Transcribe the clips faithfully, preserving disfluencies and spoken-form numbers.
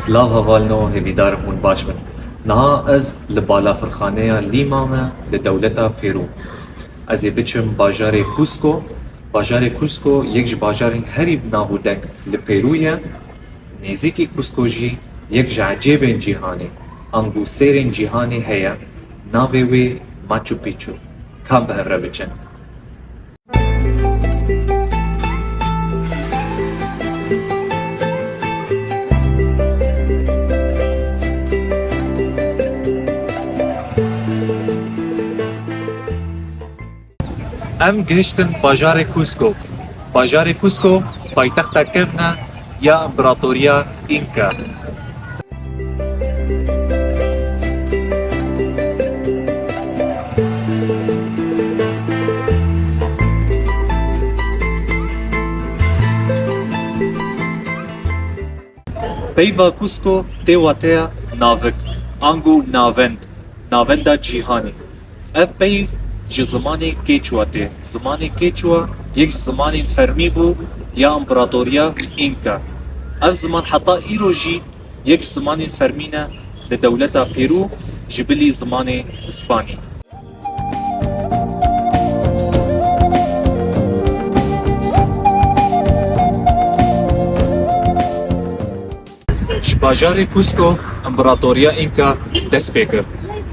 Silav hevalno, hêvîdarim hûn baş bin. Niha ez li balafirxaneya Lîma me li dewleta Pêrû. Ez ê biçim bajarê Cusco. Bajarê Cusco yek ji bajarên herî bi nav û deng li Pêrû ye. Nêzîkî Cusco jî yek ji ecêbên cîhanê, ango sêrên cîhanê heye. Navê wê Machu Picchu. Ka em bi hev re biçin. Em gihiştin bajarê Cusco. Bajarê Cusco paytexta kevn e ya Împaratoriya Înka. Peyva Cusco tê wateya navik, ango navend, navenda cîhanê. Ev peyv ji zimanê Quechua tê. Zimanê Quechua yek ji zimanên fermî bû ya Împaratoriya Înka. Ev ziman heta îro jî yek ji zimanên fermî ne li dewleta Pêrû ji bilî zimanê Spanî. Ji bajarê Cusco Împaratoriya Înka dest pê kir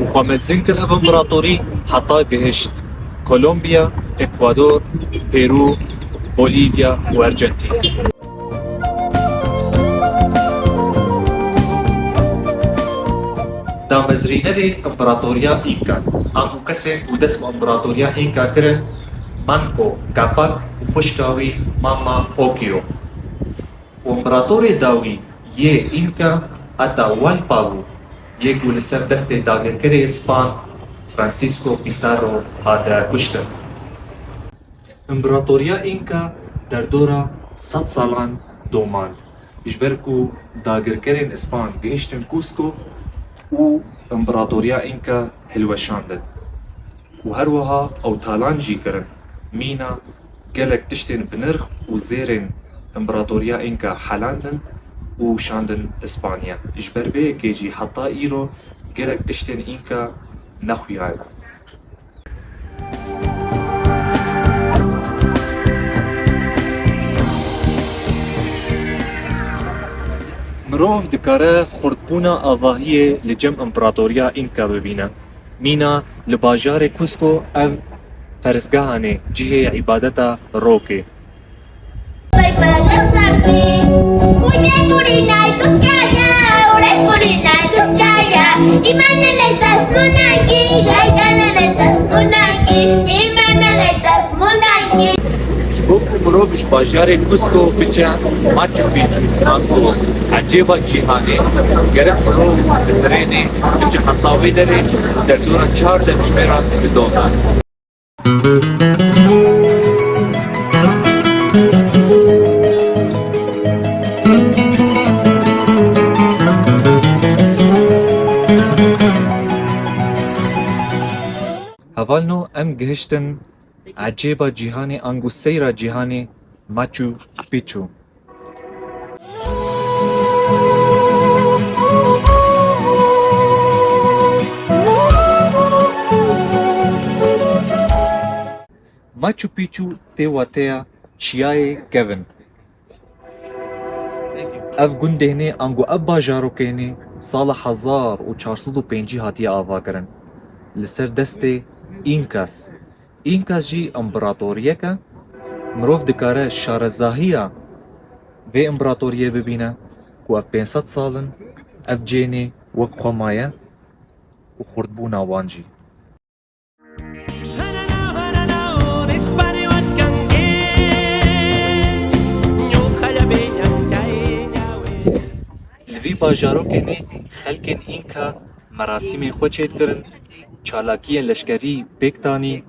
û xwe mezin kir. Ev împaratorî heta gihişt Kolombiya, Ekwador, Pêrû, Bolîvya û Arjantîn. Damezrînerê Împaratoriya Înka, ango kesên ku dest bi Împaratoriya Înka kirin, Manco Cápac û xwişka wî Mama Ocllo. Û împeratorê dawî yê Înka Atahualpa bû, yê ku li ser destê dagirkerê span Francisco Pizarro hate kuştin. Împeratoriya Înka derdora sed salan domand, ji ber ku dagirkerên span gihiştin Cusco û împeratoriya Înka hilweşandin. Û her wiha ew talan jî kirin. Mîna gelek tiştên bi nirx û zêrên Împaratoriya Înka helandin û şandin Îspanya. Ji ber vê yekê jî heta îro gelek tiştên Înka nexuyayî. Mirov dikare xurtbûna avahiyê li cem Împaratoriya Înka bibîne. Mîna li bajarê Cusco ev perestgehanê cihê îbadeta rokê. Ji bo ku mirov ji bajarê Cusco biçe Machu Picchu, ango ecêba cîhanê, gerek mirov bi trênê biçe heta wê derê, derdora çar demjimêra didome. Hevalno, em gihiştin ecêba cîhanê, ango seyra cîhanê, Machu Picchu. Machu Picchu tê wateya çiyayê kevin. Ev gundê hênê, ango ev bajarokê hênê sala hezar û çar sed û pêncî hatiye avakirin li ser destê Incas. Înka jî împaratoriyek e. Mirov dikare şarezahiya vê împaratoriyê bibîne ku ev pênc sed sal in ev cênê wek xwe maye û xurtbûna wan jî. Li vî bajarokê nê xelkên Înka merasîmên xwe çêdikirin, çalakiyên leşkerî pêk danî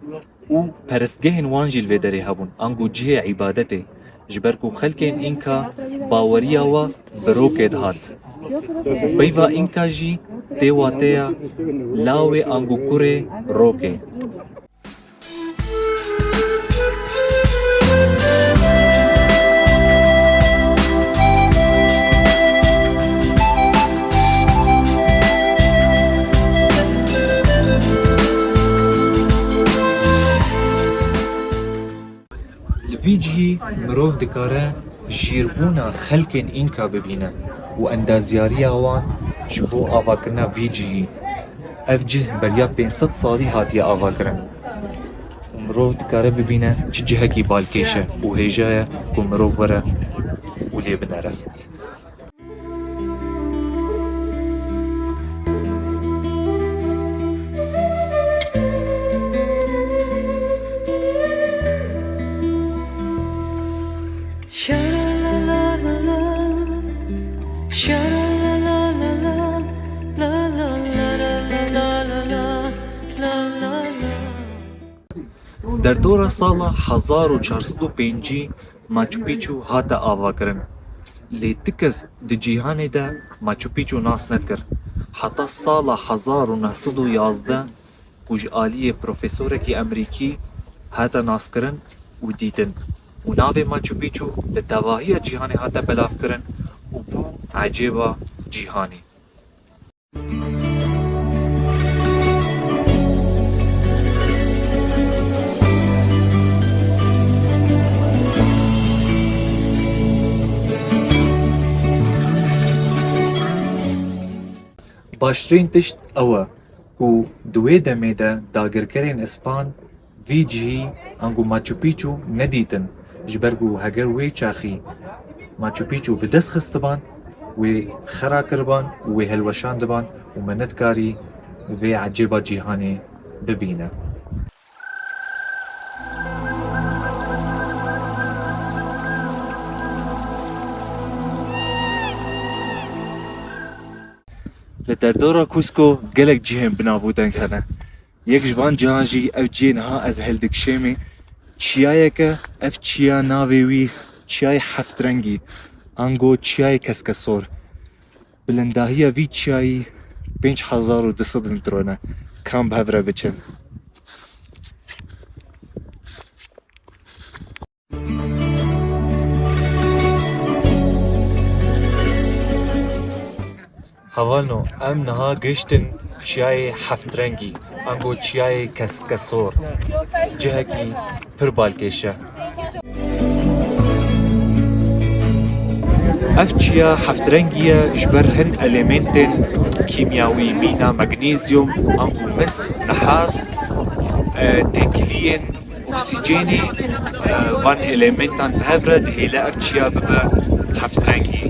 û perestgehên wan jî li vê derê hebûn, ango cihê îbadetê, ji ber ku xelkên Înka baweriya wa bi rokê dihat. Peyva Înka jî tê wateya lawê ango kurê rokê. Mirov dikare jîrbûna xelkên Înka bibîne û endazyariya wan ji bo avakirina vî cihî. Ev cih beriya pênc sed salî hatiye avakirin û mirov dikare bibîne çi cihekî balkêş e û hêja ye ku mirov were û lê binere. Derdora sala hezar û çar sed û pêncî Machu Picchu hate avakirin. Lê ti kes di cîhanê de Machu Picchu nas nedikir. Heta sala hezar û neh sed û yazdeh ku ji aliyê profesorekî Emerîkî hate naskirin û dîtin. Û navê Machu Picchu li tevahiya cîhanê hate belavkirin û bû ecêba cîhanê. Baştirîn tişt ew e ku di wê demê de dagirkerên Îspan vî cihî ango Machu Picchu nedîtin, ji ber ku heger wê çaxî Machu Picchu bi dest xistiban, wê xera kiriban û wê hilweşandiban û me nedikarî vê ecêba cîhanê bibîne. Li derdora Cusco gelek cihên bi nav û deng hene. Yek ji van cihan jî ev cihê niha ez hildikişêmê. Çiyayeke, ev çiya navê wî Çiyayê Heftrengî, ango Çiyayê Keskesor. Bilindahiya vî çiyayî pênc hezar û du sed metro ne. Kam bi hev re biçin? Hevalno, em niha gihiştin Çiyayê Heftrengî, ango Çiyayê Keskesor. Cihekî pir balkêş e. Ev çiya heftrengî ye ji ber hin elementên kîmyawî, mîna, magnêzyum, ango mis, nehas, e, têkiliyên oksîjenê, e, van elementan bi hev re dihêle ev çiya bibe heftrengî.